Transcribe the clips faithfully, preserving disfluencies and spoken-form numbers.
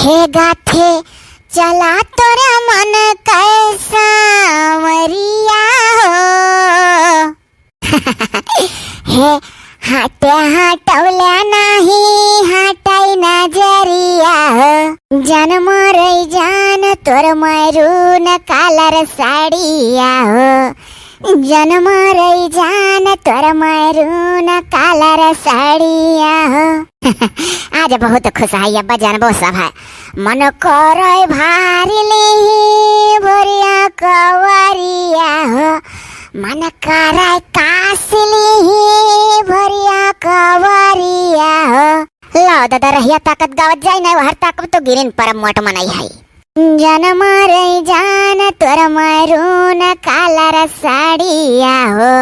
हे गाथे चला तोर मन कै सांवरिया हो। हे हटे हटौले नाही हटाई नजरिया हो। जन मोरई जान तोर मैरून कालर साड़िया हो। जन मोरई जान तोर मैरून कालर साड़िया हो। आज बहुत खुश है अब्बा, जानबो सब है। मन करे भारी लिही भोरिया कवरिया हो। मन करे कास लिही भोरिया कवरिया हो। लाओ दादा, रहिया ताकत गावत जाई, नहीं वहर ताकब तो गिरिन परब मोट मनई है। जन मोरई जान तोर मैरून कालर साड़िया हो।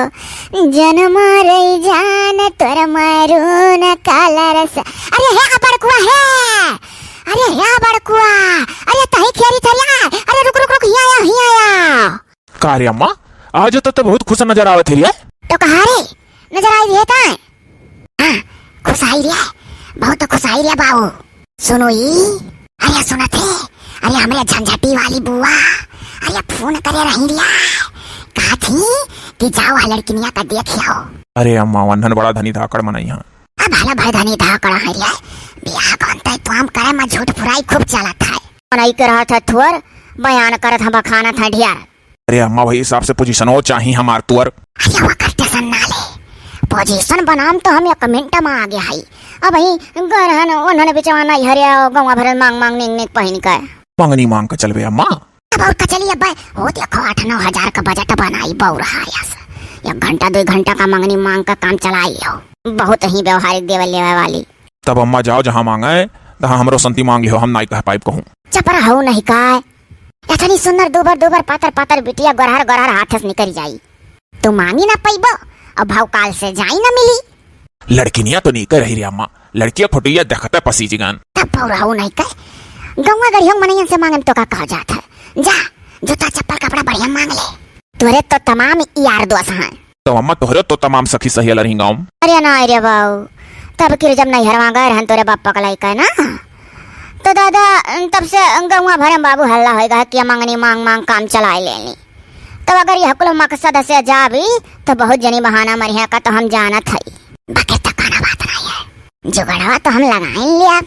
जन मोरई जान तोर मैरून कालर सा-, अरे हे बड़कुआ हे, अरे हे बड़कुआ, अरे तही खेरी थरिया, अरे रुक रुक रुक, हिया आया, हिया आया। का रे अम्मा, आज तो, तो बहुत खुश नजर आवत है रे। तो कहाँ रे नजर आई है ताए? हाँ, खुश आई रे, बहुत खुश आई रे बाऊ। सुनो ई, अरे सुनत है, अरे हमरे झंझटी वाली बुआ, अरे फोन करे रही रे, कहा थी कि जाओ हा लड़किनिया का देख आओ। अरे अम्मा, वन्हन बड़ा धनी धाकड़ मनई हाँ। अब भला भाई धनी धाकड़ है रे, बियाह कौन तय तो हम करे में झूठ फुराई खूब चलत है। मनई के रहत है थोर, बयान करत है, बखानत है ढेर। अरे अम्मा, वही हिसाब से पोजीशनो चाही हमार तुअर। अरे ओकर टेंशन ना ले, पोजीशन बनाम तो हम एक मिनट में आगे हई। अब ही गरहन ओन्हन बिचवा नहीं हरे, गौवा भरल मांग मांग निक निक पहिन के। मंगनी मांग के चलबे अम्मा। अब और का चली अब्बे, हो देखो आठ नौ हजार का बजट बनाई बौर हायस। एक घंटा दो घंटा का मंगनी मांग का काम चलाई हो। बहुत ही व्यवहारिक देवे लेवे वाली। तब अम्मा जाओ जहाँ मांगे, तहाँ हमरो संती मांग लिहो, हम नाई कह पाइब कहूँ। चपरा हो नहीं काय, एतनी सुंदर दुबर दुबर पातर पातर बिटिया गोरहर गोरहर हाथ से निकल जाई। तू मांगी ना पइबो, और भाव काल से जाई ना मिली। लड़किनिया तो नीके रही रे अम्मा, लड़किया फोटुइया देखते पसीज गन। तब बौर हो नहीं कहे, गौवा गढ़ियों मनैयन से मांगे में तो का कहा जात है। जा, जूता चप्पल कपड़ा बढ़िया मांग ले। तोरे तो तमाम यार दोस्त हैं। तो अम्मा तोहरे तो तमाम सखी सहेल रही गाँव। अरे ना रे बाऊ, तब कि जब नैहरवा गए रहन तोरे बापा का लइका ना, तो दादा तब से गौवा भरे में बाबू हल्ला होइगा कि मंगनी मांग मांग काम चलाए लेनी। तो अगर यह कुल मकसद से जाबी तो बहुत जनी बहाना मरिया का तो हम जानत हई। बाकी तो कोनो बात नहीं है, जुगाड़वा तो हम लगाए लिया।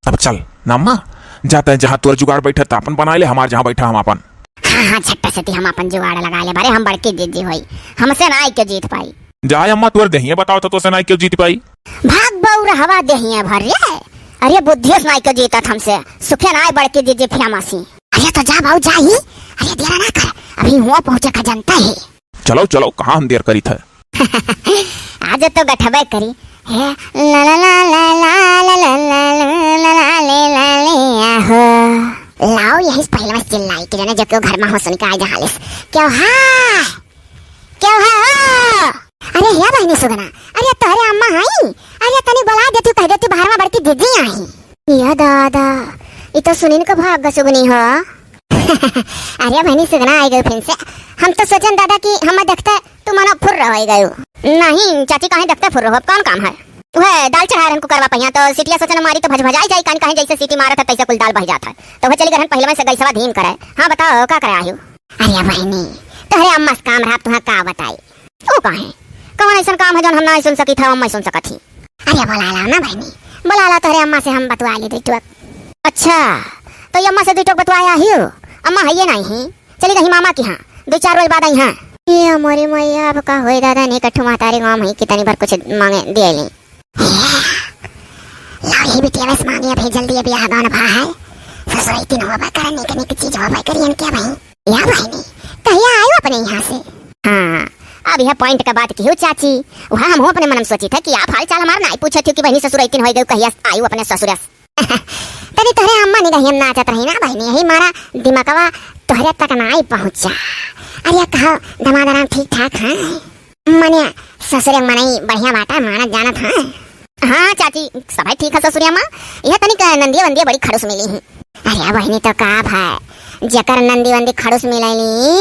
अब चल ना अम्मा, जाते हैं जहाँ तोर जुगाड़ बैठे तो अपन बनाए ले, हमार जहाँ बैठा हम अपन। हाँ हाँ, झट्टा से ती हम अपन जुगाड़ लगा ले बारे, हम बड़की जीजी होई, हमसे ना आई के जीत पाई। जाए अम्मा, तोर देहिया बताओ तो तोसे ना आई के जीत पाई। भाग बौर हवा देहिया भर रे, अरे बुद्धियों से ना आई के जीतत हमसे, सुखे ना आई बड़की जीजी फेमस ही। अरे तो जा बाऊ जा ही, अरे देर ना कर, अभी हुआ पहुँचे का जनता है। चलो चलो, कहाँ हम देर करी थे। आज तो गठबे करी। हे, ला, ला, ले, ला, ले, आहो। लाओ, यही से पहले मैं चिल्लाई के जाने, जो क्यों घर में हो सुन के आ जहाँ लेस। क्यों है? क्यों है हो? अरे, हे बहिनी सुगना, अरे, तोहरे अम्मा हई? अरे, तनी बुला देती, कह देती, बाहर में बड़की दीदी आई। या दादा, ई तो सुनिन के भाग ग सुगनी हो। अरे बहिनी, सुगना आई गई फिर से। हम तो सोचन दादा कि हम देखते तू मनो फुर्र हो गयो। नहीं चाची, काहे देखते फुर्र हो, कौन काम है? वह दाल चढ़ा रहन कुकरवा पहिया, तो सीटिया सोचन मारी तो भजभजाई जाई, कान काहे जैसे सीटी मारत है तैसे कुल दाल बह जात है। तो वह चली गरहन पहले में से गैसवा धीम करे। हाँ बताओ, का करे आयु? अरे बहिनी, तोहरे अम्मा से काम रहा, तुहा का बताई? ओ काहे? कौन ऐसन काम है जौन हम ना सुन सकी था, अम्मा सुन सकत ही? अरे बोला ला ना बहिनी, बोला ला, तोहरे अम्मा से हम बतवा ली दुई टोक। अच्छा, तो ये अम्मा से दुई टोक बतवाया ही हो? अम्मा है ये नहीं ही, चली गई मामा की हाँ, दो चार रोज बाद आई हाँ। ये मोरी मैया, अब का होई दादा, नहीं कठू महतारी गाँव में कितनी बार कुछ मांगे दे ली। लाओ, ये बिटिया बस मांगे, अभी जल्दी अभी आगन भा है। ससुराई तीन होबे करे, निक निक चीज होबे करियन के भाई। या बहिनी, कहिया आयो अपने यहाँ से? हाँ, अब यह point का बात किहू चाची, वह हमहू अपने मन में सोची थे कि आप हाल चाल हमार नाई पूछे थे कि बहिनी ससुराई तीन हो गई, कहिया आयो अपने ससुरा से। तनी तोहरे अम्मा निगहियन नाचत रही ना बहिनी, यही मारा दिमागवा तोहरे तक नाई पहुँचा। अरे कहो, दमाद आराम ठीक ठाक हैं? मने ससुरे मनई बढ़िया बाटा, मानत जानत हाँ। हाँ चाची, सबै ठीक है ससुरिया माँ। यह तनिक नंदिया वंदिया बड़ी खड़ूस मिली ही। अरे बहिनी तो का भाई, जेकर नंदी वंदी खड़ूस मिलैली,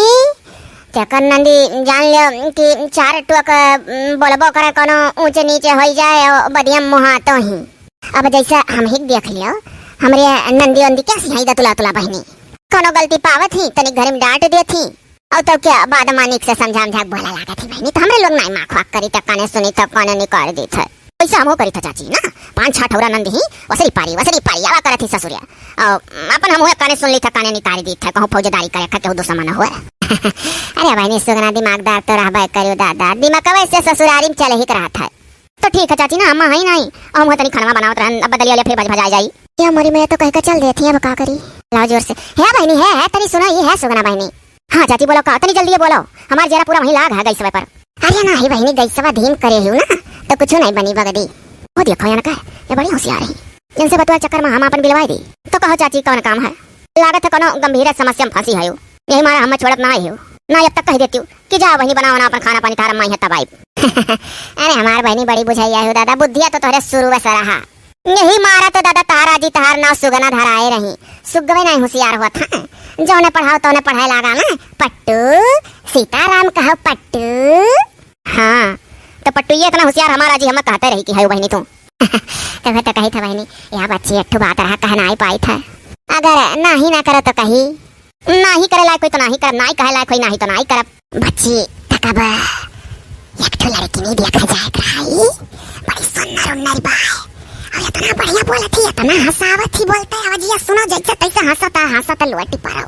तेकर नंदी जान लियो कि चार टोक, उम, बोलबो करे कोनो ऊंचे नीचे होई जाए और बदिया मुहा तो ही। अब जैसे हम ही देख लियो, हमरे नंदी ओंदी क्या सिहाई द तुला तुला बहिनी। कौनो गलती पावत ही, तनी घर में डांट देत ही। और तब क्या बाद में निक से समझा समझा के बोला लागत ही बहिनी, तो हमरे लोग नाई माँ खुआक करी, तो काने सुनी, तो काने निकाल देत है। वैसे हमहू करी था चाची ना, पाँच छह ठौरा नंद ही, वसरी पारी, वसरी पारी, आवा करत ही ससुरिया। और अपन हमहू काने सुन ली था, काने निकाल देत है, कहूँ फौजदारी करे खा, केहू दुश्मन हुए। अरे बहिनी, सुगना दिमागदार तो रहबे करियो दादा, दिमाग वैसे ससुरारी में चले ही के रहत है। तो ठीक है चाची ना, अम्मा है ही नहीं, हम तनी खाना बनावत रहन, अब बदलिया ले फिर बज भजा जाई। या मोरी मैं तो कह के चल देती है, अब का करी? लाओ जोर से। है बहिनी, है, है, तनी सुनो, ये है सुगना बहिनी। हाँ चाची, बोलो का, तनी जल्दी ये बोलो, हमार जेरा पूरा वहीं लाग है गैसवे पर। अरे नाही बहिनी, गैसवा धीम करे हियो ना, तो कुछ नहीं बनी बगदी। वो देखो यार का, ये बड़ी होशियार है, इनसे बतवा चक्कर में हम अपन बिलवाई दी। तो कहो चाची, कौन काम है? लागत है कोनो गंभीर समस्या में फंसी है, यही मारा हम छोड़त ना आए हो ना, अब तक कह देती हूँ कि जा बहिनी, बनाओ ना अपन खाना पानी, तारा माई है तब आई। अरे हमार बहिनी बड़ी बुझाई है हो दादा, बुद्धिया तो तोहरे शुरू से रहा। यही मारा तो दादा तारा जी तहार नाव सुगना धराए रही। सुगवे नहीं होशियार हुआ था, जौने पढ़ाओ तौने पढ़ाए लागा ना। पट्टू, सीताराम कहो पट्टू। हाँ, तो पट्टू ये इतना होशियार हमारा जी, हम कहते रही कि है बहिनी तू। तबे तो कही था बहिनी, या बच्ची एक ठो बात रहा, कह नाई पाई था। अगर नाही ना करो तो कही, नाही करे लायक होई तो नाही करब, नाही कहे लायक होई नाही तो नाही करब। बच्ची, तकब एक ठो लड़की नहीं देखा जाए रही, बड़ी सुन्नर उन्नर बा, और इतना बढ़िया बोलत ही, इतना हंसावत ही, बोलते आवाजिया सुनो जैसे तैसे हंसता हंसता लोटी पड़ो।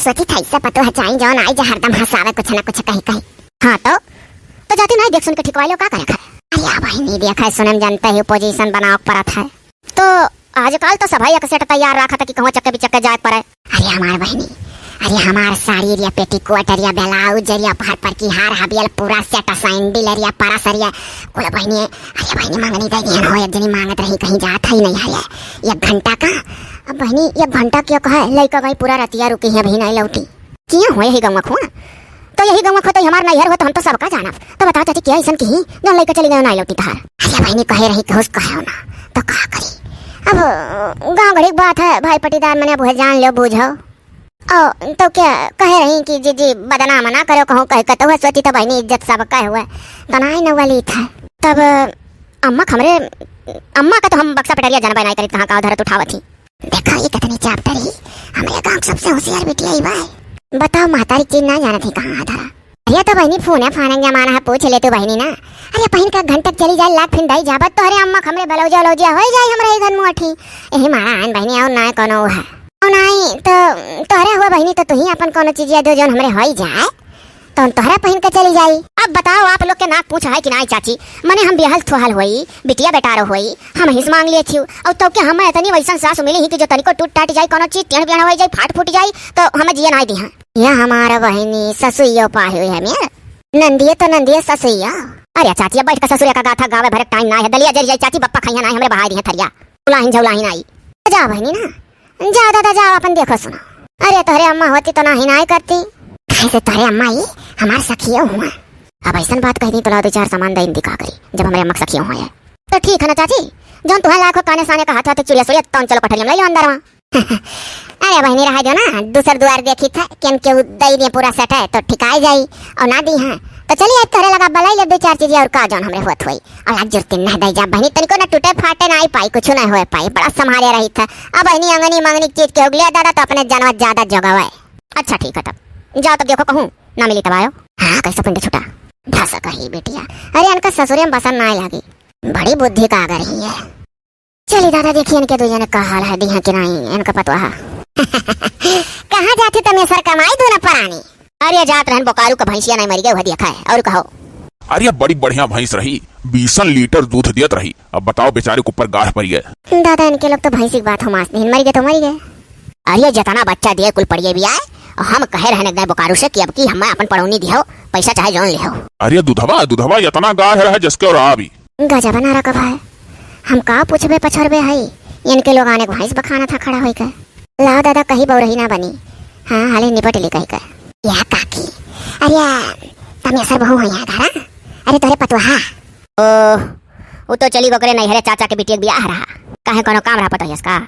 सोची था ऐसे पतो है चाही जौन आई जा हरदम हंसावे कुछ ना कुछ कही कही। हाँ तो, तो जाती नाही देख सुन के ठिकवाई लो, का करे खा? अरे या बहिनी, देखा है सुने में जानते ही पोजीशन बनाओ के परत है। तो आजकल तो सभा एक सेट तैयार रखा था कि कहूँ चक्के बिचक्के जाए के पड़े। अरे हमार बहिनी, अरे हमार साड़ी रिया, पेटीकोट रिया, ब्लाउज रिया, भर पर की हार हबियल, पूरा सेट, सैंडल रिया, परस रिया, कुल बहिनी। अरे बहिनी, मंगनी दे दिहन हो, एक जनी मांगत रही, कहीं जात है नहीं है, एक घंटा का। अब बहिनी, एक घंटा क्यों कहे, लइका गई पूरा रतिया रुकी है, अभी नहीं लौटी। किया हो यही गौवा खुआ? तो यही गौवा खुआ तो हमार नैहर हुआ, तो हम तो सबका जानब। तो बताओ चाची, क्या ऐसन की जौन लइका चली गई, ना लौटी तहार? अरे बहिनी, कहे रही, घुस कहे हो ना, तो का करी? अब गाँव घड़ी की बात है, भाई पटीदार मने अब वह जान लो, बूझो। ओ, तो क्या कहे रही कि जी, जी, बदनाम ना करो, कहूँ कह के तो वह सोची, तो बहिनी इज्जत सबका हुआ, तो ना ही न वाली था। तब अम्मा खमरे, अम्मा का तो हम बक्सा पटरिया जनबे नहीं करी, कहाँ का धरत उठावत ही। देखा, ये कितनी चापतर ही। हमरे गांव के सबसे होशियार बिटिया ही बा। बताओ, महतारी चीज ना जानत ही कहाँ आधारा। अरे तो बहिनी, फोन है, फान जमाना है, पूछ ले तू बहिनी ना। अरे पहिन का घंटक चली जाए, लाग फिन दाई जाबत तोहरे अम्मा हमरे बलौजा उलौजा होई जाए, हमरे ही घर मुआठी। यही मारा आन बहिनी, और ना कोनो है। और नहीं तो तोहरे हुआ बहिनी, तो तू ही अपन कोनो चीज दो जौन हमरे होई जाए। तो हम तोहरा पहिन के चली जाई। अब बताओ, आप लोग के नाक पूछ है कि नाई चाची? मने हम बिहल थोहल होई, बिटिया बेटारो होई, हम हिस मांग लिए छिउ, और तो क्या हम इतनी वैसन सास मिली ही कि जो तनिको टूट टाट जाई, कोनो चीज टेढ़ बेढ़ हो जाई, फाट फूट जाई, तो हम जिए नाई दिहा। या हमारा बहिनी ससुइयो पाही हुई है मिया, नंदिये तो नंदिये ससुइया। अरे चाची, अब बैठ के ससुरिया का गाथा गावे भरे टाइम ना है, दलिया जर जाई चाची, बप्पा खैया ना है, हमरे बहाई दिहे थरिया, उलाहिन झौलाहिन आई। जा बहिनी ना, जा दादा, जा, अपन देखो सुनो। अरे तोहरे अम्मा होती तो नाही नाई करती। कैसे तोहरे अम्मा ही हमार सखियो हुआ? अब ऐसन बात कह दी तो ला दो चार सामान दे दी का करी, जब हमरे अम्मा के सखियो हुआ है। तो ठीक है ना चाची, जौन तुहां लायक हो काने साने का हाथ हाथ चुरिया सुरिया तौन चलो पठरिया में ले लो अंदर वहाँ। अरे बहिनी रहा जो ना, दूसर दुआर देखी था, केन के उ दई दिए पूरा सेट है तो ठिकाई जाई, और ना दी हाँ तो चली आज तोहरे लगा बलाई ले दो चार चीज और का जौन हमरे होत होई। और आज जुर्ती न दे जा बहिनी, तनिको ना टूटे फाटे ना आई पाई, कुछ ना होए पाई, बड़ा संभाले रही था। अब बहिनी अंगनी मंगनी चीज के उगले दादा तो अपने जानवर ज्यादा जोगावे। अच्छा ठीक है तब, जाओ तब देखो कहूँ ना मिली तब आयो। हाँ कैसे पिंड छुटा। भस कही बिटिया, अरे इनका ससुरे में बसन ना लागी, बड़ी बुद्धि का अगर ही है। चली दादा देखी इनके दो जने का हाल है, दिहा कि नहीं इनका पतवा। कहाँ जाती तमेसर कमाई दो ना परानी। अरे जात रहन बोकारू का भैंसिया नहीं मरी गई, वह देखा है। और कहो। अरे बड़ी बढ़िया भैंस रही, बीसन लीटर दूध दियत रही। अब बताओ बेचारे के ऊपर गाढ़ पड़ी है। दादा इनके लोग तो भैंसी की बात हम आज नहीं मरी गए तो मरी गए। अरे जितना बच्चा दिए कुल पड़िए भी आए, हम कहे रहने गए बोकारू से कि अब की हमें अपन पड़ौनी दिहो, पैसा चाहे जौन लिहो। अरे दुधवा, दुधवा इतना गाढ़ रहा जिसके और आ भी। गजब ना रखा भाई, हम का पूछबे पछरबे हई, इनके लोग आने भैंस बखाना था खड़ा होई के। लाओ दादा, कही बौरही ना बनी। हाँ, हाले निपट ली कही के। या काकी, अरे तमेसर बहू है यहाँ धरा। अरे तोरे पतुहा। ओ, वो तो चली ओकरे नैहरे चाचा के बिटिया के बियाह रहा। काहे कोनो काम रहा पतोहियस का?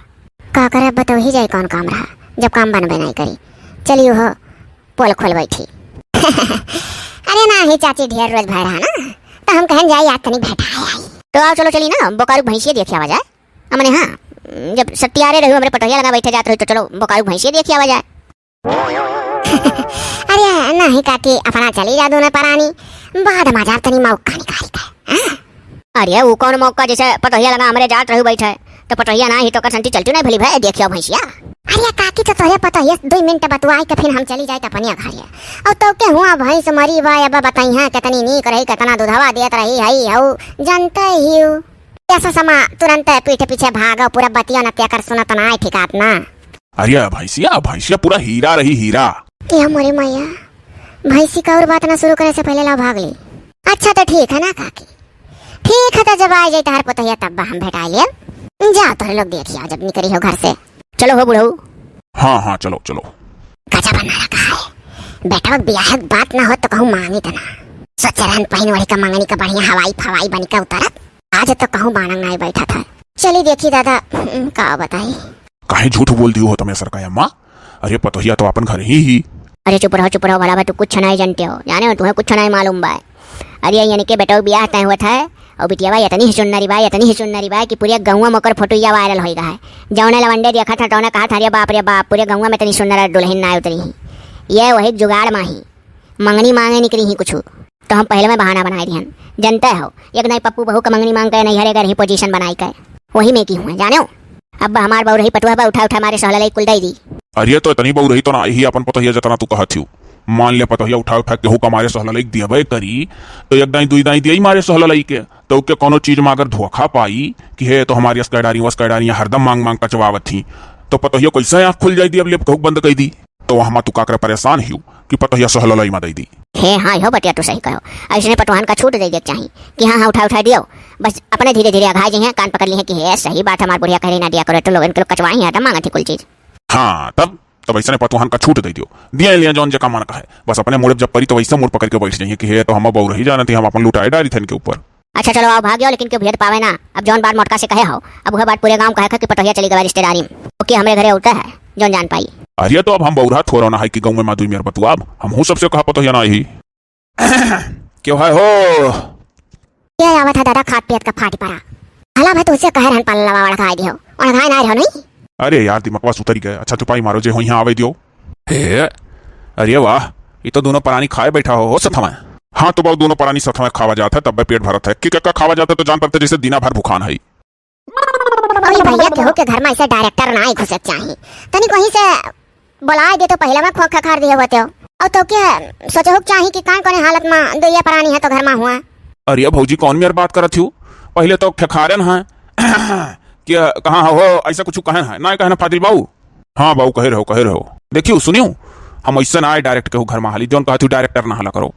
का करे बतौही जाई कौन काम रहा, जब काम बनबे नहीं करी। चली हो पोल खोल बैठी। अरे ना ही चाची, ढेर रोज भय रहा ना, तो हम कहन जाई आज तनी भेंटाए आई। तो आओ चलो चली ना, बोकारू भैंसिया देखी आवा जाए। अमने हाँ, जब सत्यारे रहू हमरे पतोहिया लगा बैठे जात रहू, तो चलो बोकाऊ भैंसिया देखी आवा जाए। अरे नहीं काकी, अपना चली जा दूनो परानी, बाद मा जाब तनी मौका निकाल के। हाँ? अरे ऊ कौन मौका, जैसे पतोहिया लगा हमरे जात रहू बैठे, तो पतोहिया ना ही तो कर संती चलती नहीं भली भाई, देखियो भैंसिया। अरे काकी, तो तोहरे पतोहिया दुई मिनट बतुआई के फिर हम चली जाए अपने घरे। और तो के हुआ भैंस मरी बा, अब बताई है कितनी नीक रही, कितना दूधवा देत रही है, हऊ जानते ही हऊ। ऐसा समा तुरंत पीठ पीछे भागो, पूरा बतिया न त्याकर सुनत ना आए ठिकात ना। अरे भैंसिया, भैंसिया पूरा हीरा रही, हीरा। ए मोरे मैया, भैंसी का और बात ना शुरू करे से पहले लाओ भाग ली। अच्छा तो ठीक है ना काकी, ठीक है तो जब आ जाए तोहर पतोहिया तब हम भेटा लेब। जाओ तोहरे लोग देखिया जब निकली हो घर से। चलो हो बुढ़ऊ। हाँ हाँ, चलो चलो। गजब हमारा कहा है, बेटवा के बियाह के बात ना हो तो कहूँ मांगी तना। सोचे रहन पहिन वही का मंगनी का बढ़िया हवाई फवाई बनी का उतरत, आज तो कहूँ बाणंग नाई बैठा था। चली देखी दादा, हम्म, का बताई। काहे झूठ बोल दियो हो तमे सरकाया माँ? अरे पतोहिया तो अपन घर ही ही। अरे चुप रहो, चुप रहो, भला भाई तू कुछ नहीं जानते हो, जाने हो तुम्हें कुछ नहीं मालूम बा। अरे यानी के बेटो बियाह तय हुआ था, और बिटियावा इतनी ही सुन्नरी बा, इतनी ही सुन्नरी बा कि पूरे गौवा में ओकर फोटोया वायरल होई गया है। जौने लवंडे देखा था तौने कहा था, "अरे बाप रे बाप, पूरे गौवा में इतनी सुन्नर दुल्हन ना उतरी ही।" ये वही जुगाड़ माही, मंगनी मांगे निकली ही कुछ। तो हम पहले में बहाना बनाए दिहन। जनते हो, एक नाई पप्पू बहू का मंगनी मांग के नैहरे घर ही पोजीशन बनाई के। वही में की हुए, जाने हो? अब हमार बउरही पटुआ बा, उठा उठा मारे सहललई कुल दई दी। अरे तो इतनी बउरही तो ना ही अपन पतोहिया जतना तू कहत हियो। मान ले पतोहिया उठा उठा केहू का मारे सहललई दियबे करी, तो एक दाई दुई दाई दियई मारे सहललई के। तो के कोनो चीज में अगर धोखा पाई कि हे तो हमारी असकैडारी वसकैडारी हरदम मांग मांग कचवावत ही, तो पतोहिया कैसे आँख खुल जाई दी, अब लेप कहू बंद कई दी। तो वहाँ तू का करे परेशान हियो कि पतोहिया सहललई मा दई दी। हे हाँ, इहो बतिया तू सही कहो। ऐसने पटवाहन का छूट दे देक चाही कि हाँ, हाँ, उठा, उठा दियो। बस अपने धीरे, धीरे अघा जइहें, कान पकड़ लिहें कि हे, सही बात, हमार बुढ़िया कह रही ना दिया करो, तो लोगन के लोग कचवाई हैं, तो मांगत ही कुल चीज। हाँ, तब, तब ऐसने पटवाहन का छूट दे दियो। दिया लिया जौन जका मन का है। बस अपने मुड़े जब परी तो वैसे मुड़ पकड़ के बैठ जाइए कि हे, तो हम बउरही जानत ही, हम अपन लुटाए डारी थन के ऊपर। अच्छा चलो आओ, भाग जाओ, लेकिन क्यों भेद पावे ना। अब जौन बात मोटका से कहे हो, अब वह बात पूरे गांव कहे कि पटोहिया चली गवा रिश्तेदारी में। ओके, हमरे घरे होता है, जौन जान पाई। अरे तो अब हम बउरहा थोड़ा ना है कि गाँव में माँ दुई मेर बतुआब, हम हूँ सबसे कहा पतोहिया ना ही। क्यों है हो? ये आवत है दादा, खात पियत का फाटी परा। भला भाई तुझसे कह रहन पल्लवा ओढ़ाई दियो, ओढ़ाई ना रहो नहीं। अरे यार, दिमकवा सुतरी गए। अच्छा चुपाई मारो, जे हो यहाँ आवे दियो। हे, अरे वाह, ये तो दोनों परानी खाए बैठा हो, हो सथवा। हाँ तो बाबू, दोनों परानी सथवा खावा जात है, तब पेट भरत है। कि का खावा जात है तो जान पड़ते जैसे दिना भर भुखान है। अरे भैया, केहू के घर में ऐसे डायरेक्टर ना ही घुसे के चाही। तनी कहीं से बोलाए दे तो पहले में खोख खखार दिए होते हो। और तो क्या सोचे हो चाही कि कान कोने हालत में दो ये परानी है तो घर में हुआ। अरे भौजी, कौन मेर बात करत हूँ? पहले तो खखारन है कि कहाँ हो, ऐसा कुछ कहन है ना, कहना फाजिल बाबू। हाँ बाबू, कहे रहो, कहे रहो। देखियो, सुनियो, हम ऐसे ना आए डायरेक्ट केहू घर में हाली, जौन कहत हूँ डायरेक्टर ना हाला करो।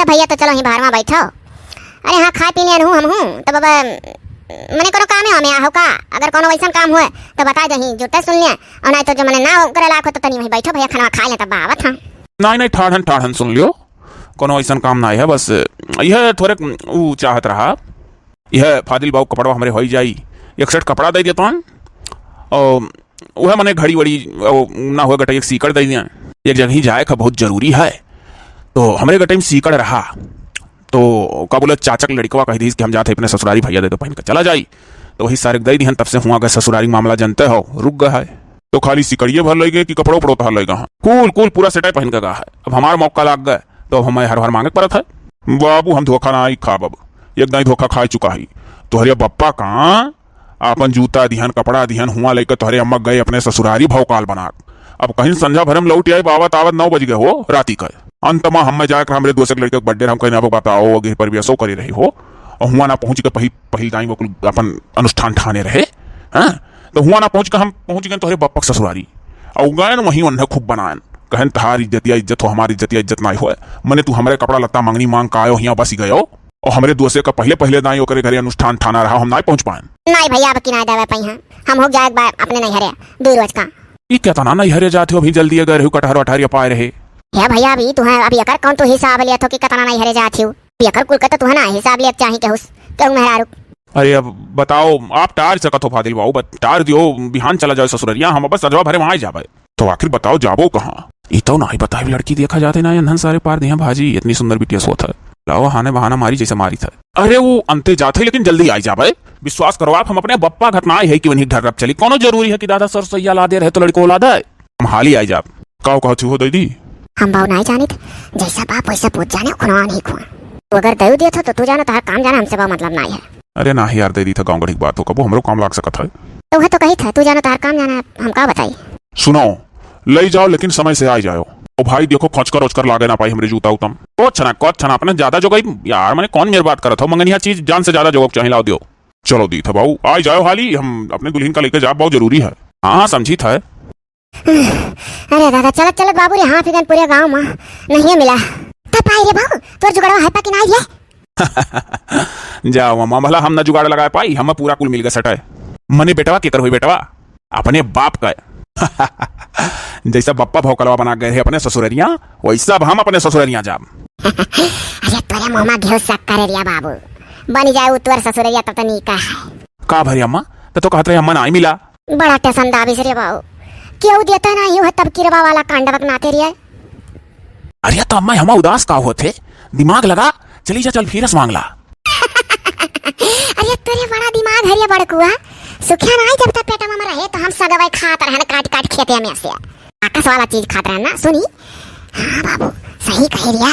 तो भैया, तो चलो ही बाहर में बैठो। अरे हाँ, खाए पीने हूँ हम हूँ, तब अब मने कोनो काम है हमें आहो का? अगर कोनो वैसन काम हुए तो बता दही, जुटे सुन लिया, और नहीं तो जो मने ना करे लाख हो तो तनी वहीं बैठो भैया, खाना खा ले तब आवत हम। नहीं, नहीं, ठाढ़न, ठाढ़न सुन लियो, कोनो वैसन काम ना है, बस यह थोड़े ऊ चाहत रहा, यह फाजिल बाबू कपड़वा हमरे होई जाई, एक सेट कपड़ा दे देता हूँ, और वह मने घड़ी वड़ी, वो ना हुआ गटई एक सीकड़ दे दिया। एक जगह ही जाए का बहुत जरूरी है, तो हमरे गटई में सीकड़ रहा, तो का बोले, चाचा के लड़कवा कह दीस कि हम जाते अपने ससुरारी, भैया दे दो, पहन के चला जाई। तो वही सारे दे दिहन, तब से हुआ गए ससुरारी मामला, जानते हो, रुक गया है। तो खाली सिकड़िए भर लइ गए कि कपड़ो उपड़ो तहा लइ गए? हाँ, कुल, कुल पूरा सेटाई पहन के गया है। अब हमार मौका लाग गए, तो अब हमें हर हर मांगे के पड़त है। बाबू, हम धोखा ना आई खाब, अब एक दाई धोखा खा चुका ही। तोहरे बप्पा का आपन जूता दिहन, कपड़ा दिहन, हुआ लेके तोहरे अम्मा गए अपने ससुरारी भौकाल बना। अब कहीं संझा भरे में लौट आए, आवत आवत नौ बज गए हो राती का। अंत में हमें जाकर हमरे दोस्त के लड़के के बर्थडे, हम कहीं अब बताओ, गृह प्रवेशो करे रही हो, और हुआ ना पहुँच के पही-, पहिल दाई वो कुल अपन अनुष्ठान ठाने रहे। हाँ, तो हुआ ना पहुँच के हम पहुँच गए तोहरे बप्पक ससुरारी, और गए न वहीं उन्हें खूब बनाएन, कहन, "तहार इज्जतिया इज्जत हो, हमारी इज्जतिया इज्जत ना हो, मने तू हमरे कपड़ा लत्ता मंगनी मांग का आयो, हियाँ बस गयो।" और हमरे दोसे का पहले, पहले दाई ओकरे घरे अनुष्ठान ठाना रहा, हम नाई पहुँच पाएन। नाई भैया, अब की नाई देवे पई हैं, हम हो जाए एक बार अपने नैहरे दो रोज का। ई केतना नैहरे जात हो, अभी जल्दी अगर हो कटहर वटहर या पाए रहे। हे भैया, अभी तुहें, अभी एकर कौन तू हिसाब लेत हो कि केतना नैहरे जात हो? अभी एकर कुल के तो तुहें ना हिसाब लेत चाही केहू, केहू मेहरारू। अरे अब बताओ, आप टार सकत हो फाजिल बाबू, बत-, टार दियो, बिहान चला जाओ ससुररिया, हम बस सजवा भरे वहाँ जाबे। तो आखिर बताओ, जाबो कहाँ? ई तो नाई बताई, लड़की देखा जाते ना, अन्हन सारे पार दिया भाजी, इतनी सुंदर बिटिया सोत है। लाओ, हाने बहाना मारी जैसे मारी था। अरे वो अंते जात है, लेकिन जल्दी आई जाबे। विश्वास करो आप, हम अपने बप्पा घत नाई है कि उन्हीं घर रब चली। कौनो जरूरी है कि दादा सरसैया ला दे रहे तो लड़को ला दे? हम हाली आई जाब। का कहत हो दीदी? हम बाऊ नाई जानित, जैसा बाप वैसा पूत जाने, खुनवा नहीं खुआ। तू अगर दयू दियत हो तो तू जानो, तहार काम जाना, हमसे बा मतलब नाई है। अरे नाही यार, दे दी था गाँव गढ़ी की बात हो, कबो हमरो काम लाग सकत है। तो वह तो कही था, तू जानो तहार काम जाना, हम का बताई। सुनो, लई जाओ लेकिन समय से आ जाओ। ओ भाई देखो, खोचकर ओचकर लागे ना पाई हमरे जूता उतम। कोच ना, कोच ना, अपने ज्यादा जोगई यार, मने कौन मेर बात करत हो? मंगनिया चीज जान से ज्यादा जोगक चाही, लाओ दियो। चलो दी था बाऊ, आ जाओ हाली, हम अपने दुल्हन का लेके जाब, बहुत जरूरी है। हाँ, हाँ, समझी था। अरे दादा, चलत चलत बाबू रे, हाँ फिगन पूरे गाँव में नहीं मिला। तब पाई रे बाबू, तोर जुगड़वा है पा कि नाई रे? जाओ अम्मा, भला हम न जुगाड़ लगाए पाई, हम पूरा कुल मिल गए सटाए। मने बेटवा केकर होई बेटवा? अपने बाप का। जैसा बप्पा भौकलवा बना गए है अपने ससुररिया, वैसा अब हम अपने ससुररिया जाब। अरे तोरे मुँह में घिउ शक्कर रिया बाबू, बनी जाए उ तोर ससुररिया तब तो नीका है। का भरी अम्मा, त तो कहत रहे अम्मा नाई मिला। बड़ा टेंशन दाबिस रे बाऊ, केहू देता नाहीं है तब किरवा वाला कांडवक नाते रे। अरे तो अम्मा, हमा उदास का होत है? दिमाग लगा, चली जा, चल फिरस मांगला। अरे तोरे बड़ा दिमाग है रे बड़कुआ, सुखिया नाई जब तक पेट में रहे तो हम सगवे खात रहन काट काट खेते में से आकाश वाला चीज खात रहन ना। सुनी, हाँ बाबू, सही कहे रिया,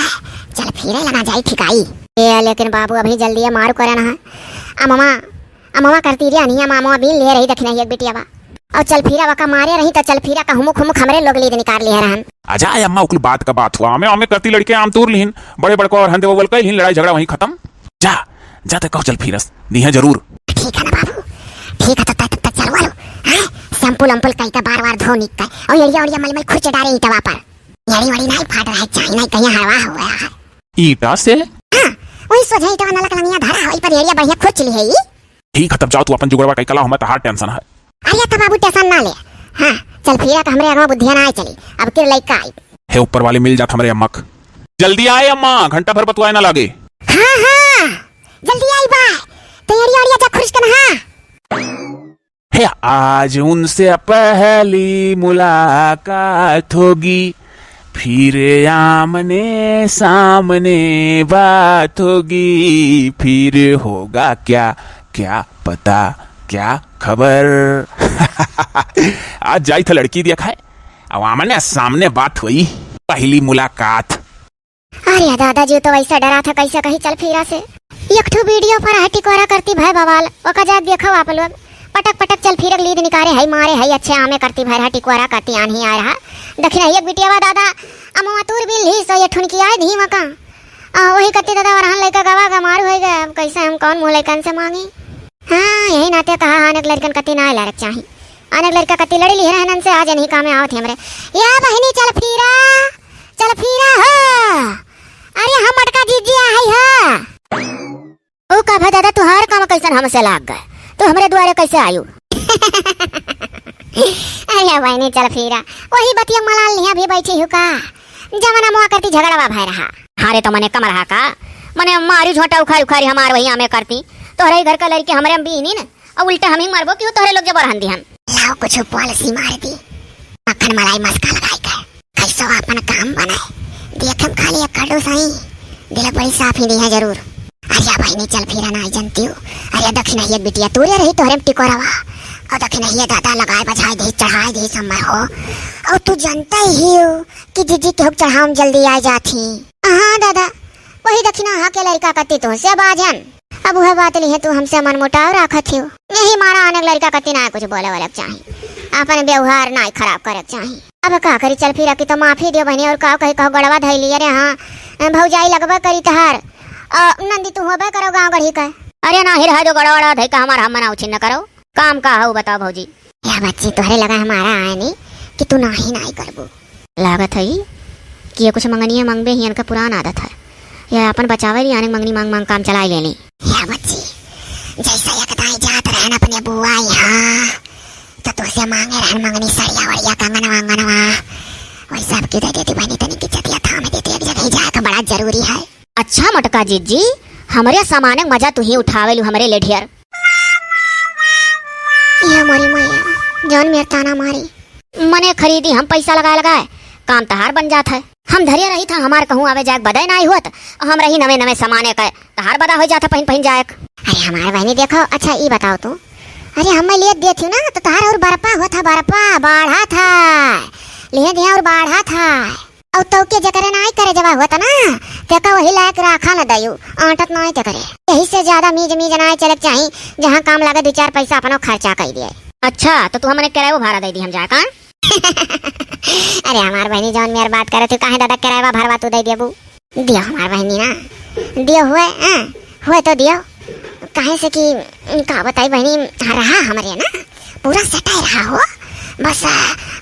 चल फिरे लगा जाई ठिकाई। ए, लेकिन बाबू अभी जल्दी है, मारू करे ना है। अमवा अमवा करती रे अनिया, मामवा बीन ले रही दखिना एक बिटिया बा। और चल फिरा वका मारे रही तो चल फिरा का हुमुक हुमुक हमरे लोग लीद निकाल लिहे रहन। अजा ए अम्मा, उकुल बात का बात हुआ, हमें हमें करती लड़के आम तूर लिहिन, बड़े बड़को और हंदे वो बोल कह लिहिन, लड़ाई झगड़ा वहीं खत्म। जा, जा ते कहो चल फिरस, दी है जरूर। ठीक है ना बाबू, ठीक है, तब तक तब तक चलवा लो। हाँ, शैम्पू लम्पुल कई का बार बार धो निक का, और एड़िया ओड़िया मल मल खुरचे डारे ईटवा पर। एड़ी ओड़ी नहीं फाट रहा है, चाहे नहीं कहीं हवा हो गया है। ईटा से? हाँ, वही सोझे ईटवा नलक लंगिया धरा हो, पर एड़िया बढ़िया खुरच ली है ई। ठीक है, तब जाओ तू अपन जुगड़वा कई कला, हमें तहार टेंशन है। अरे तो बाबू टेंशन ना ले। हाँ, चल फिरा तो हमरे अगवा बुद्धिया ना आए चली, अब के लइका आई। हे ऊपर वाले, मिल जात हमरे अम्मा क। जल्दी आए अम्मा, घंटा भर बतुआए ना लागे। हाँ, हाँ, जल्दी आई बा। तैयारी ओरिया जा खुरिस के नहा। हे, आज उनसे पहली मुलाकात होगी, फिर आमने सामने बात होगी, फिर होगा क्या, क्या पता, क्या खबर। आज जाई था लड़की देखा है, अब आमने सामने बात हुई, पहली मुलाकात। अरे दादा जी, तो वैसे डरा था, कैसे कही चल फिरा से। एक ठो वीडियो पर है टिकोरा करती भय बवाल, ओका जाके देखो आप लोग। पटक पटक चल फिरक लीद निकारे है, मारे है, अच्छे आमे करती भय रहा टिकोरा करती आन्ही आए रहा। दखिना एक बिटियावा दादा, अमवा तूर बिल ही सो ये ठुनकी आए धीमा का। आ, वही करती दादा वरहन लइका गवा गा मारू है गए, अब कैसे हम कौन मुँह लइकन से मांगी? हाँ, यही नाते कहा हाँ, अनेक लड़कन कती ना लारक चाही। अनेक लड़का कती लड़ी लिहे रहन से आज नहीं कामे आवत है हमरे। या बहिनी चल फिरा, चल फिरा हो। अरे हम मटका जीजी आ है हा। ओ का भा दादा, तुहार काम कैसन हमसे लाग गए? तू हमरे दुआरे कैसे आयु? अरे बहिनी चल फिरा, वही बतिया मलाल लिहा भी बैठी हूँ का? जवन अमवा करती झगड़वा भय रहा। हाँ रे, तो मने कम रहा का? मने मारी झोंटा उखारी उखारी हमार वही आमे करती। तोहरे ही घर का लड़की हमरे हम बीनी न, और उल्टा हम ही मरबो कि तोहरे लोग जबर हन दिहन। लाओ कुछ पॉलिसी मार दी, मक्खन मलाई मस्का लगाई के। कैसो आपन काम बने, देखम खाली एक कड्डू सही, दिल बड़ी साफ ही दिहे जरूर। अरे बहिनी चल फिरा ना जनती हूँ। अरे दखिनहिया बिटिया तूरे रही तोहरे में टिकोरवा, और दखिनहिया दादा लगाए बजाए दे चढ़ाए दे सम्मर हो, और तू जनता ही हो कि जीजी के हुक चढ़ाव में जल्दी आ जात ही। हाँ दादा, वही दखिना हा के लड़का कती तुहसे बाझन। अब वह बात लिहे तू हमसे मन मुटाव राखत हियो। यही मारा अनेक लड़का कती ना कुछ बोले वाले के चाही, अपन व्यवहार ना खराब करे के चाही। अब का करी, चल फिरा की तो माफी दियो बहनी, और का कही, कहो गड़वा धई लिया रे। हाँ भौजाई लगबे करी तहार, अ, नंदी तू होबे करो गाँव गढ़ी का। अरे ना हिर है जो गड़वा धई का हमार हम मना उछिन न करो, काम का हो बताओ भौजी। या बच्ची तोहरे लगा हमारा आए नहीं कि तू नाही नाही करबू। लागत है कि ये कुछ मंगनिया मंगबे ही, इनका पुरान आदत है। ये अपन बचावे ली आने मंगनी मांग मांग काम चलाए लेनी। या बच्ची, जैसा एक दाई जात रहन अपने बुआ यहाँ, तो तुझसे मांगे रहन मंगनी सड़िया वड़िया कंगन वांगनवा, वही सब की दे देती बहनी, तनी की चतिया थामे देती, एक जगह ही जाए का बड़ा जरूरी है। अच्छा मोटका जीजी, हमरे सामान के मजा तू ही उठावे लू हमरे लेढ़ियर। ये मोरी मैया, जौन मेर ताना मारी। मने खरीदी हम पैसा लगाए लगाए, काम तहार बन जात है। हम धरिया रही था, हमार कहूँ आवे जाए बदे नाई होत, और हम रही नवे नवे समाने के, तहार बदा हो जाता पहिन पहिन जाए। अरे हमार बहिनी देखो, अच्छा ई बताओ तू, अरे हमें लिए देती ना तो तहार और बरपा होत है, बरपा बाढ़ा था, लिए दिया और बाढ़ा था। और तो के जकरे नाई करे जवा होत ना, तेका वही लायक राखा न दयू, आंटत नाई तेकरे। यही से ज्यादा मीज मीज नाई चले के चाही, जहाँ काम लागे दो चार पैसा अपनो खर्चा कर दिए। अच्छा, तो तू हमने किराया भाड़ा दे दी हम जाए का? अरे हमार बहिनी जौन मेर बात करे तू काहे दादा किराया भरवा तू दे देबू? दियो हमार बहिनी ना, दियो हुए, हाँ, हुए तो दियो। काहे से कि का बताई बहिनी, रहा हमरे ना, पूरा सटाई रहा हो, बस, आ,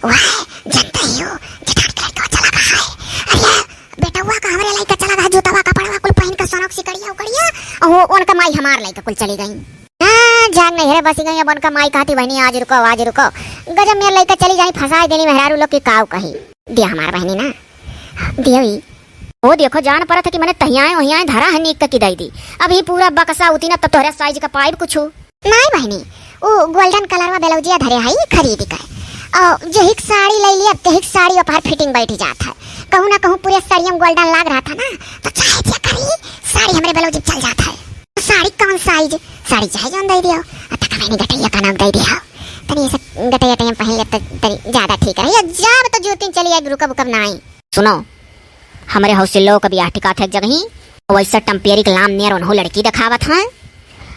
वह जनते ही हो, जेठान के लड़का चला गया है। अरे, बेटवा का हमरे लइका चला गया, जूतवा कपड़वा कुल पहिन के सोनक सिकड़िया उकड़िया, और वो उनका माई हमार लइका कुल चली गई। हाँ, जाग नहीं रे, बसी गई अब उनका माई कहती बहिनी, "आज रुको, आज रुको।" गजब मेर लइका चली जाई, फंसाए देली मेहरारू लोग की काऊ कही। दिया हमार बहिनी ना, दियो ई। ओ देखो, जान परत है कि मने तहियाए ओहियाए धरा है नीक तकी दई दी। अब ई पूरा बक्सा उती ना तो तोहरे साइज का पाइब कुछु। नाई बहिनी, उ golden colour वा ब्लाउजिया धरे हई खरीद के। और जेहिक साड़ी ले लिया, तेहिक साड़ी ओपार fitting बैठ जात है। कहूँ ना कहूँ पूरे साड़िया में golden लाग रहा था ना, तो चाहे जे कर ली, साड़ी हमरे ब्लाउज में चल जात है। साड़ी कौन साइज? साड़ी चाहे जौन दे दियो। आ तका बहिनी गटैया का नाम दे दिया। तनी ऐसे गटैया टैया पहन ले तो तनी ज्यादा ठीक रही। या जाब तो जूतिन चली आए, रुकब उकब नाई। सुनो, हमरे हौसिल्लो का बियाह टिकात है एक जगही, वैसा टम्पियरी के लाम नियर उन्हों लड़की देखावत हैं।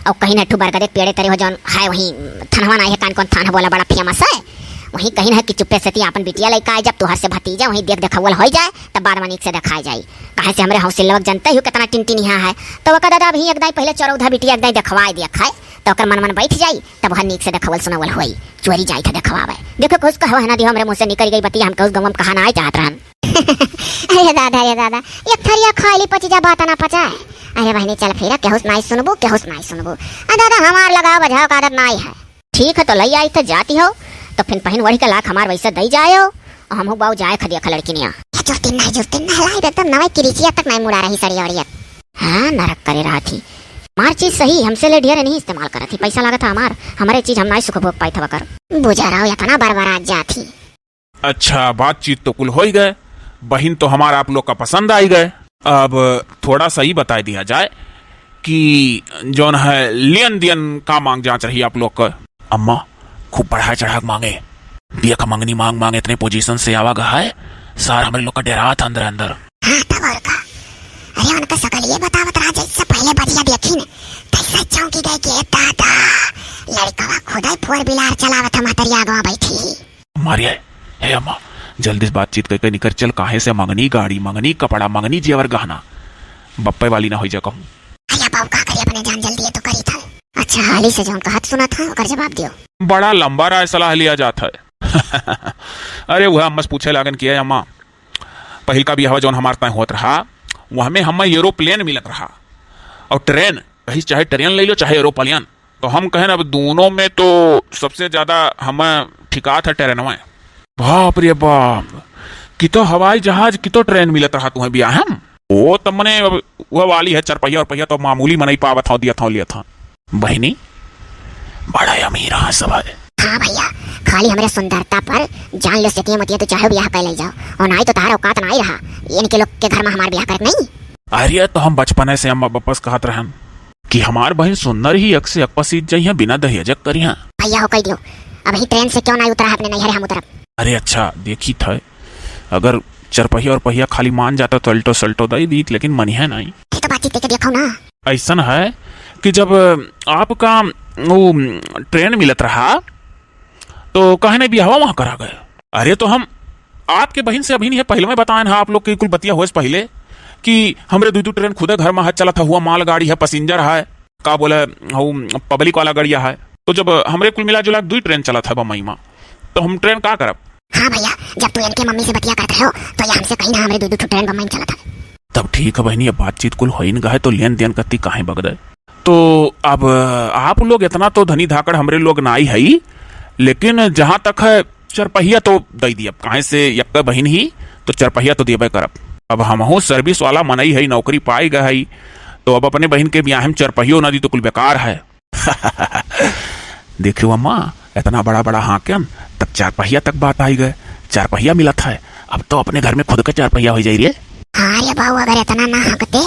और कहीं ना ठू बरगदे के पेड़े तरे हो जौन है वहीं थनवा ना है, कान कौन थान है बोला बड़ा famous है। वहीं कहीं ना है कि चुप्पे से ती आपन बिटिया लइका आए, जब तुहर से भतीजा वहीं देख देखावल हो जाए, तब बाद में नीक से देखाए जाई। काहे से हमरे हौसिल्लवा के जनते ही हो कितना टिनटिनिया है। तो वका दादा अभी एक दाई पहले चरौधा बिटिया एक दाई देखवाए दिया खाए, तो ओकर मन मन बैठ जाई, तब वह नीक से देखावल सुनावल होई। चोरी जाई था देखवावे। देखो कुछ कहो है ना दियो, हमरे मुँह से निकल गई बतिया, हम कहूँ गंगम कहा ना आए चाहत रहन। अरे दादा, अरे दादा, एक थरिया खाली पची जा, बात ना पचाए। अरे बहिनी, चल फिर, केहू से नाई सुनबू, केहू से नाई सुनबू। आ दादा, हमार लगाव बझाव का आदत नाई है। ठीक है, तो लई आई तो जाती हो, तो फिर पहिन वढ़ी के लाख हमार वैसे दई जाए हो, और हम हो बाऊ जाए खदिया खा लड़किनिया। ये जुरती नहीं, जुरती नहीं, लाई एकदम नवे किरीचिया तक नहीं मुड़ा रही सड़िया वड़िया। हाँ, नरक करे रहा थी। हमार चीज सही, हमसे ले ढेर नहीं इस्तेमाल करा थी, पैसा लागत है हमार, हमारे चीज हम नाई सुख भोग पाई था वकर। बुझा रहो, इतना बरबरात जा थी। अच्छा, बातचीत तो कुल होई गए, बहिन तो हमार आप लोग का पसंद आई गए। अब थोड़ा सा ही बताई दिया जाए कि जौन है लेन देन का मांग जांच रही आप लोग का। अम्मा, खूब बढ़ाए चढ़ा के मांगे, देख मंगनी मांग मांग इतने position से आवा गा है, सार हमरे लोग का डेरात अंदर अंदर। हाँ, तब और का? अरे उनका सकल ये बतावत रहा, जैसे पहले बजिया देखी न, तैसे चौंकी गए कि ए दादा, लड़कवा खुदा ही four wheeler चलावत है, महतरिया आगवा बैठी। मारिया, हे अम्मा, जल्दी से बातचीत करके निकर चल, काहे से मंगनी गाड़ी, मंगनी कपड़ा, मंगनी जेवर गहना, बप्पे वाली ना होई जा कहूँ। अरे बाबू, का करी, अपने जान जल्दी है तो करी था। अच्छा, हाली से जौन कहत सुनत है, ओकर जवाब दियो। बड़ा लंबा राय सलाह लिया जात है। अरे वह अम्मा से पूछे लागन कि ए अम्मा, पहिलका बियाह जौन हमार तय होत रहा, वह में हमें aeroplane मिलत रहा और train, कहीं चाहे train ले लो चाहे aeroplane। तो हम कहन, अब दोनों में तो सबसे ज्यादा हमें ठिकात है ट्रेनवा। बाप रे बाप, कि तो हवाई जहाज, कि तो ट्रेन मिलत रहा तुम्हें बियाह हम। ओ, तब मने अब वह वाली है, चरपहिया और पहिया तो मामूली मनई पावत हो, दिया था, लिया था। बहिनी, बड़ा अमीर हाँ सब है। हाँ भैया, खाली हमरे सुंदरता पर जान लो, सेतिया मतिया तो चाहे बियाह कर ले जाओ, और नाई तो तार औकात नाई रहा, इनके लोग के घर में हमार बियाह करत नहीं। अरे, तो हम बचपने से अम्मा बपस कहत रहन कि हमार बहिन सुंदर ही एक से एक पसीज जइहें, बिना दहेजक करिहें। भैया हो कह दियो, अबहीं ट्रेन से क्यों ना उतरा है अपने नैहरे हम उतरब। अरे अच्छा, देखी था, अगर चरपहिया और पहिया खाली मान जाता तो अल्टो सल्टो दे दीत, लेकिन मनिहे नहीं। ये तो बातचीत करके देखो ना। ऐसन है कि जब आपका वो ट्रेन मिलत रहा तो काहे नहीं बियाहवा वहाँ करा गए? अरे तो हम आपके बहिन से अभी नहीं है, पहले मैं बताएन हा आप लोग के कुल बतिया होए से पहले कि हमरे दू दू ट्रेन खुदे घर में है, चलत है, हुआ मालगाड़ी है, passenger है, का बोले, हऊ public वाला गड़िया है। तो जब हमरे कुल मिला जुला के दुई ट्रेन चलत है बम्बई में, तो हम ट्रेन का करब? हाँ भैया, जब तू इनके मम्मी से बतिया करत रहे हो, तो ये हमसे कहीं ना हमरे दू दू ट्रेन बम्बई में चलत है। तब ठीक है बहिनी, अब बातचीत कुल होइन गए, तो लेन देन कत्ती काहे बगदे? तो अब आप लोग इतना तो धनी धाकड़ हमरे लोग नाई हई, लेकिन जहाँ तक है चरपहिया तो दे दियब, काहे से यक्का बहिन ही तो चरपहिया तो देबे करब। अब हमहू service वाला मनई हई, नौकरी पाए गए हई, तो अब अपने बहिन के बियाह में चरपहियो ना दी तो कुल बेकार है। देखियो अम्मा, इतना बड़ा बड़ा हाँकन, तब चार पहिया तक बात आई गए। चार पहिया मिलत है, अब तो अपने घर में खुद का चारपहिया होइ जाई रे। हाँ रे बाबू, अगर इतना ना हकते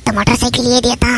तो मोटरसाइकिल ये देता।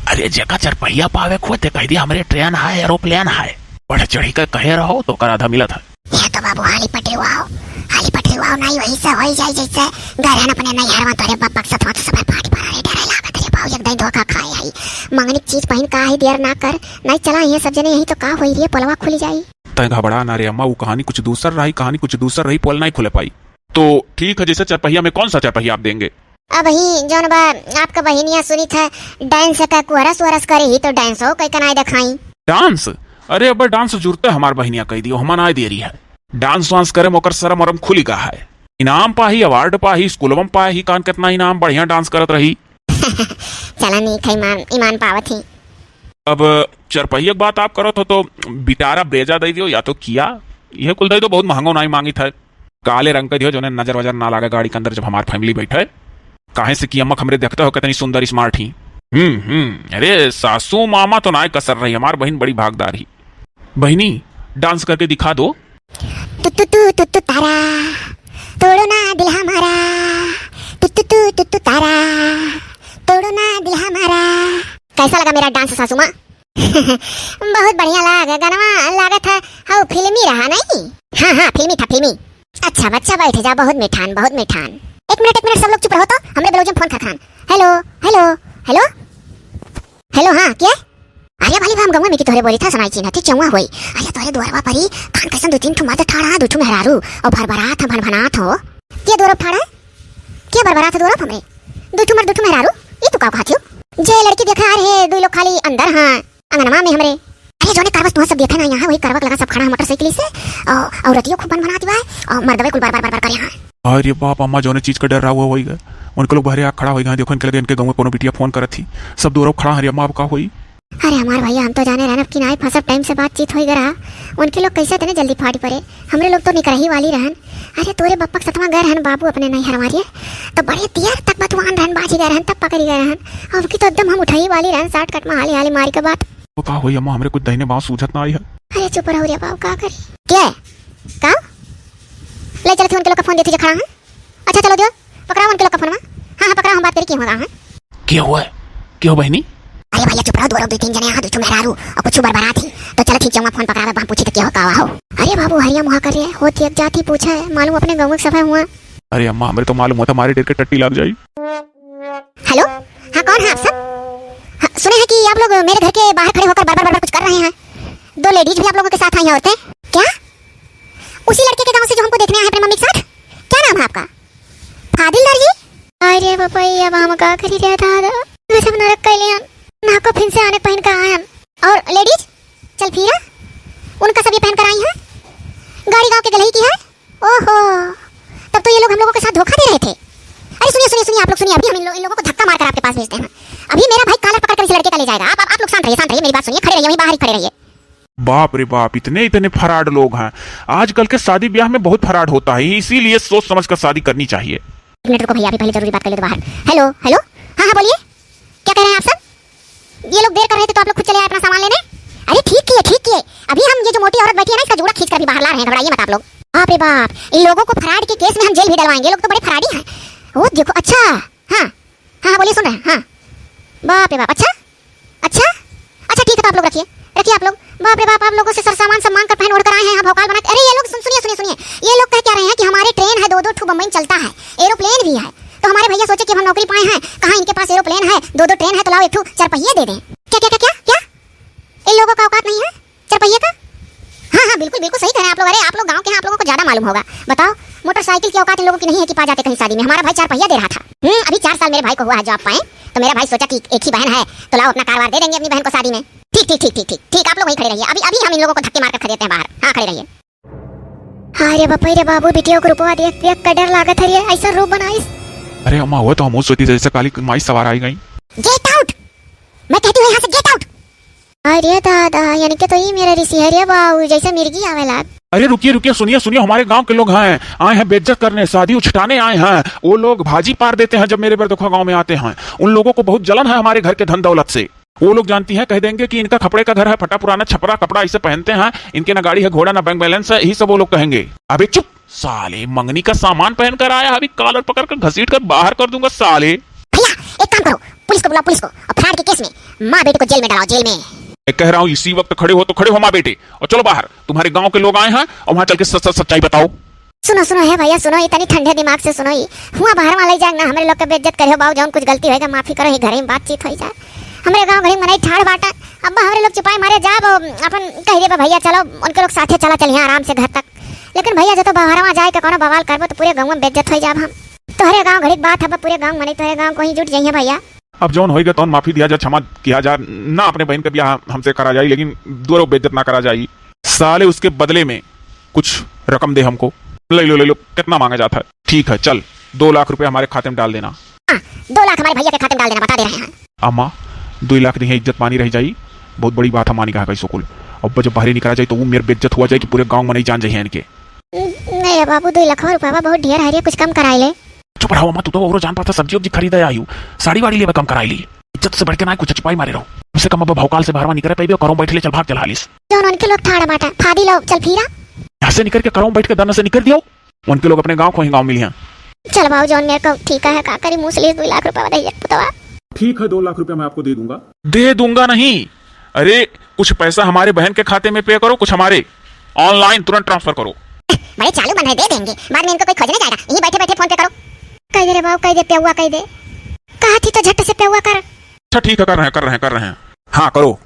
अरे जेका चारपहिया पावे खोते कह दिया हमरे ट्रेन है, एरोप्लेन है। बढ़ चढ़ी का कहे रहो तो ओकर आधा मिलत है। ये तो बाबू हाली पटरी वाओ, हाली पटरी वाओ, नहीं वही से होई जाई जैसे घर है अपने नहीं हरवा तोरे बप्पक सतवा तो सबर फाटी पड़ा रे, डरे लागत रे बाबू, एक दाई धोखा खाए आई। मंगनी की चीज पहिन का ही देर ना कर, नहीं चला ये सब जने यही तो का होई रे, पोलवा खुली जाई। तै घबरा ना रे अम्मा, वो कहानी कुछ दूसर रही, कहानी कुछ दूसर रही, पोल नहीं खुले पाई। तो ठीक है, जैसे चारपहिया में कौन सा चारपहिया आप देंगे? अब ही जौन बा आपका बहिनिया सुनी था, डांस का कोरस वोरस करे ही तो डांस हो कई कनाई देखाई। डांस? अरे अब डांस जुरते हमार बहिनिया कह दियो, हम ना दे रही है। डांस वांस करे में ओकर शरम वरम खुली गा है। इनाम पाही, अवार्ड पाही, स्कूलवा में पाही, कान कितना इनाम, बढ़िया डांस करत रही। चला नीक है, ईमान, ईमान पावत ही। अब चारपहिया की बात आप करत हो तो बिटारा ब्रेजा दे दियो या तो किया, यह कुल दे दो, बहुत महंगो नाई मांगित है। काले रंग का दियो, जोने नजर वजर ना लागे गाड़ी के अंदर जब हमार फैमिली बैठे। काहे से कि अम्मा हमरे देखते हो कितनी सुंदर स्मार्ट ही। हम्म, हम्म, अरे सासू मामा तो नाय कसर रही, हमार बहिन बड़ी भागदार ही। बहिनी, डांस करके दिखा दो। तू, तू, तू, तू, तू, तारा, तोड़ो ना दिल हमारा। तू, तू, तू, तू, तू, तारा, तोड़ो ना दिल हमारा। कैसा लगा मेरा डांस सासू माँ? बहुत बढ़िया लाग, गनवा लागत है, हऊ फिल्मी रहा नहीं? हाँ, हाँ, फिल्मी था, फिल्मी। अच्छा बच्चा, बैठ जा, बहुत मिठान, बहुत मिठान। एक मिनट, एक मिनट, सब लोग चुप रहो तो, हमरे ब्लाउज में फोन खखान। हेलो, हेलो, हेलो, हेलो, हाँ, के? अरे भाई, हम गंगा में की तोहरे बोली था, सुनाई चिन्ह थी, चौवा होई। अरे तोहरे दुआरवा पर ही, कान कसम दो तीन ठो मर्द ठाड़ा, दो ठो मेहरारू, और भरभरात हैं, भनभनात हो। के दुआर ठाड़ा? के बरबरात है दुआर हमरे? दो ठो मर्द, दो ठो मेहरारू, ये तू का कहा थियो? जे लड़की देखा आ रहे, दो लोग खाली अंदर हाँ, अंगनवा में हमरे। अरे जोने करवस तुहाँ सब देखे ना यहाँ, वही करवक लगा सब खड़ा है मोटरसाइकिल से, और औरतियों खूब भनभनाती बा, और मर्दवे कुल बर बर बर बर करे हाँ। अरे बाप, अम्मा जोने चीज का डर रहा हुआ होई गए, उनके लोग बहरे आ खड़ा होई गए, देखो इनके लगे इनके गाँव में कोनो बिटिया फोन करत थी, सब दुआर खड़ा है, अरे अम्मा अब का होई? अरे हमार भैया, हम तो जाने रहन अब कि नाई फंसब, टाइम से बातचीत होई गए रहा, उनके लोग कैसे इतने जल्दी फाट पड़े, हमरे लोग तो निकरही वाली रहन। अरे तोरे बप्पक सतवा गए रहन बाबू अपने नैहर मारिए, तो बड़े देर तक बतुआन रहन, बाजी गए रहन, तब पकड़ी गए रहन। अब की तो एकदम हम उठाई वाली रहन, साठ कट में हाली हाली मारी के बात। वो का होई अम्मा, हमरे कुछ दहिने बाँव सूझत ना आई है। अरे चुप रहो रे बाबू, का करी? क्या? का? ले चलत ही उनके लोग का फोन देती जो खड़ा है। अच्छा चलो दियो, पकड़ाओ उनके लोग का फोनवा। हाँ, हाँ, पकड़ाओ, हम बात करी के हुआ, हाँ। के हुआ? के हो बहिनी? अरे भैया चुप रहो, दो लोग दो तीन जने यहाँ, दो ठो मेहरारू और कुछ बरबरात ही, तो चलत ही चौवा फोन पकड़ावे, हम पूछी तो के हो, का हो। अरे बाबू, हरिया मुहा कर रहे हो, एक जाति पूछा है, मालूम अपने गाँव के सफाई हुआ। अरे अम्मा, हमरे तो मालूम होता, हमारे डेर के टट्टी लग जाई। हेलो, हाँ, कौन है आप सब? हाँ, सुने हैं कि आप लोग मेरे घर के बाहर खड़े होकर बरबर बरबर कुछ कर रहे हैं। दो लेडीज भी आप लोगों के साथ आई हैं औरतें। क्या? उसी लड़के के गांव से जो हमको देखने आए हैं अपने मम्मी के साथ? क्या नाम है आपका? फादिल दर्जी? अरे बापा, ये अब हम का करी रे दादा? गजब नरक कैले हन। नाको फिन से आने पहिन का आयन। और लेडीज, चल फिरा, उनका सब ये पहन कर आई हैं। गाड़ी गांव के गलही की है। ओहो, तब तो ये लोग हम लोगों के साथ धोखा दे रहे थे। अरे सुनिए, सुनिए, सुनिए, आप लोग सुनिए, अभी हम इन लो-, इन लोगों को धक्का मारकर आपके पास भेजते हैं। अभी मेरा भाई कॉलर पकड़ कर इस लड़के का ले जाएगा। आप, आप, आप लोग शांत रहिए, शांत रहिए, मेरी बात सुनिए, खड़े रहिए, वहीं बाहर ही खड़े रहिए। बाप रे बाप, इतने इतने फराड लोग हैं। आजकल के शादी ब्याह में बहुत फराड होता है, इसीलिए सोच समझ कर शादी करनी चाहिए। एक मिनट रुको भैया, अभी पहले जरूरी बात कर लेते बाहर। हेलो, हेलो, हाँ, हाँ, बोलिए, क्या कह रहे हैं आप सब? ये लोग देर कर रहे थे तो आप लोग खुद चले आए अपना सामान लेने। अरे ठीक किए, ठीक किए, अभी हम ये जो मोटी औरत बैठी है ना, इसका जूड़ा खींच कर अभी बाहर ला रहे हैं, घबराइए मत आप लोग। बाप रे बाप, इन लोगों को फराड के केस में हम जेल भी डलवाएंगे, ये लोग तो बड़े फराडी हैं। वो देखो, अच्छा, हाँ, हाँ, हाँ, बोलिए, सुन रहे हैं, हाँ। बाप रे बाप, अच्छा, अच्छा, अच्छा, ठीक है, तो आप लोग रखिए, रखिए आप लोग। बाप रे बाप, आप लोगों से सर सामान सब मांग कर पहन ओढ़ कर आए हैं यहाँ भौकाल बना के। अरे ये लोग सुन, सुनिए, सुनिए, सुनिए, ये लोग कह क्या रहे हैं कि हमारे ट्रेन है, दो दो ठू बम्बई में चलता है, एरोप्लेन भी है, तो हमारे भैया सोचे कि हम नौकरी पाए हैं, कहाँ इनके पास एरोप्लेन है, दो दो ट्रेन है, तो लाओ एक ठू चारपहिया दे दें। क्या, क्या, क्या, क्या, क्या? इन लोगों का औकात नहीं है चारपहिया का? हाँ, हाँ, बिल्कुल, बिल्कुल सही कह रहे हैं आप लोग। अरे आप लोग गाँव के हैं, आप लोगों को ज्यादा मालूम होगा। बताओ, मोटरसाइकिल की औकात इन लोगों की नहीं है कि पा जाते कहीं शादी में। हमारा भाई चारपहिया दे रहा था। हम्म, अभी चार साल मेरे भाई को हुआ है जॉब पाए, तो मेरा भाई सोचा कि एक ही बहन है, तो लाओ अपना कारवार दे देंगे अपनी बहन को शादी में। ठीक, ठीक, ठीक, ठीक, ठीक, ठीक, आप लोग वहीं खड़े रहिए, अभी, अभी हम इन लोगों को धक्के मारकर खदेड़ते हैं बाहर। हाँ, खड़े रहिए। हाय रे बापा रे बाबू, बिटिया के रूपवा देख देख के डर लागत है रे, ऐसा रूप बनाइस। अरे अम्मा, वो तो हम सोची जैसे काली माई सवार आई गई। Get out! मैं कहती हूँ यहाँ से get out! अरे दादा, यानी कि तो ई मेरा ऋषि है रे बाऊ, जैसे मिर्गी आवेला। अरे रुकिए, रुकिए, सुनिए, सुनिए, हमारे गांव के लोग हैं, आए हैं बेइज्जत करने, शादी उछटाने आए हैं। वो लोग भाजी पार देते हैं जब मेरे बरदखा गांव में आते हैं। उन लोगों को बहुत जलन है हमारे घर के धन दौलत से। वो लोग जानती हैं, कह देंगे कि इनका खपड़े का घर है, फटा पुराना छपरा कपड़ा इसे पहनते हैं, इनके ना गाड़ी है घोड़ा ना बैंक बैलेंस है, यही सब वो लोग कहेंगे। अबे चुप साले, मंगनी का सामान पहन कर आया है, अभी कॉलर पकड़ कर घसीट कर बाहर कर दूंगा साले। भैया, एक काम करो, पुलिस को बुलाओ, पुलिस को, और फ्रॉड के केस में माँ बेटे को जेल में डालो, जेल में। मैं कह रहा हूँ इसी वक्त खड़े हो तो खड़े हो माँ बेटे, और चलो बाहर, तुम्हारे गांव के लोग आए हैं और वहां चल के सच सच सच्चाई बताओ। सुनो सुनो, हे भैया सुनो, ई तनी ठंडे दिमाग से सुनो, ई हुआ बाहर वाला ही जाए ना, हमरे लोग के बेइज्जत करे हो बाबू, जौन कुछ गलती होएगा माफी करो, ही घरे में बातचीत हो जाए। हमरे गांव घरे मनई ठाड़ बाटा, अब हमरे लोग चुपाई मारे जाब, अपन कह देबे भैया चलो, उनके लोग साथे चला चलिए आराम से घर तक। लेकिन भैया जो तो बाहरवा जाए के कोनो बवाल करबो तो पूरे गांव में बेइज्जत हो जाब हम। तोहरे गांव घरे के बात है, पूरे गांव मनई तोहरे गांव को ही जुट जाइए भैया। अब जौन होइगा तौन माफी दिया जा, क्षमा किया जा, ना अपने बहन के ब्याह हमसे करा जाई, लेकिन दोबारा बेइज्जत ना करा जाई। साले उसके बदले में कुछ रकम दे हमको। ले लो, ले लो, कितना मांगा जाता है? ठीक है, चल, दो लाख रुपए हमारे खाते में डाल देना। हाँ, दो लाख हमारे भैया के खाते में डाल देना, बता दे रहे हैं। अम्मा, दुई लाख दिहे, इज्जत पानी रह जाई, बहुत बड़ी बात है, मानी कहा कही सुकुल। अब जब बाहरे निकला जाई तो वो मेरे बेइज्जत हुआ जाई कि पूरे गांव में नहीं जान जाइए इनके। नहीं रे बाबू, दुई लाख रुपया बहुत ढेर है रे, कुछ कम कराई ले। चुप रहो अम्मा, तू तो औरो जान पाता सब्जी उब्जी खरीदे आई हूँ, साड़ी वाड़ी लेबे कम कराई ली। इज्जत से बढ़ के ना कुछ चुपाई मारे रहो। उसे कम अब भौकाल से बाहर निकले पे भी करो बैठ ले, चल भाग चल हालिस। जौन उनके लोग ठाड़ बाटा, फादी लो, चल फिरा। यहाँ से निकल के करो बैठ के दन से निकल दियो। उनके लोग अपने गांव को ही गांव मिली हैं। चल बाबू, जौन मेरे को ठीक है, का करी, मुसली दुई लाख रुपया दे पुतवा। ठीक है, दो लाख रुपया मैं आपको दे दूंगा। दे दूंगा नहीं, अरे कुछ पैसा हमारे बहन के खाते में पे करो, कुछ हमारे, ऑनलाइन तुरंत ट्रांसफर करो। बड़े चालू बंद है, दे देंगे, बाद में इनको कोई खोजने जाएगा, यहीं बैठे बैठे फोन पे करो। कह दे रे बाबू, कह दे, पेवा कह दे। कहा थी तो झट से पेवा कर। अच्छा ठीक है, कर रहे हैं, कर रहे हैं, कर रहे हैं। हाँ करो।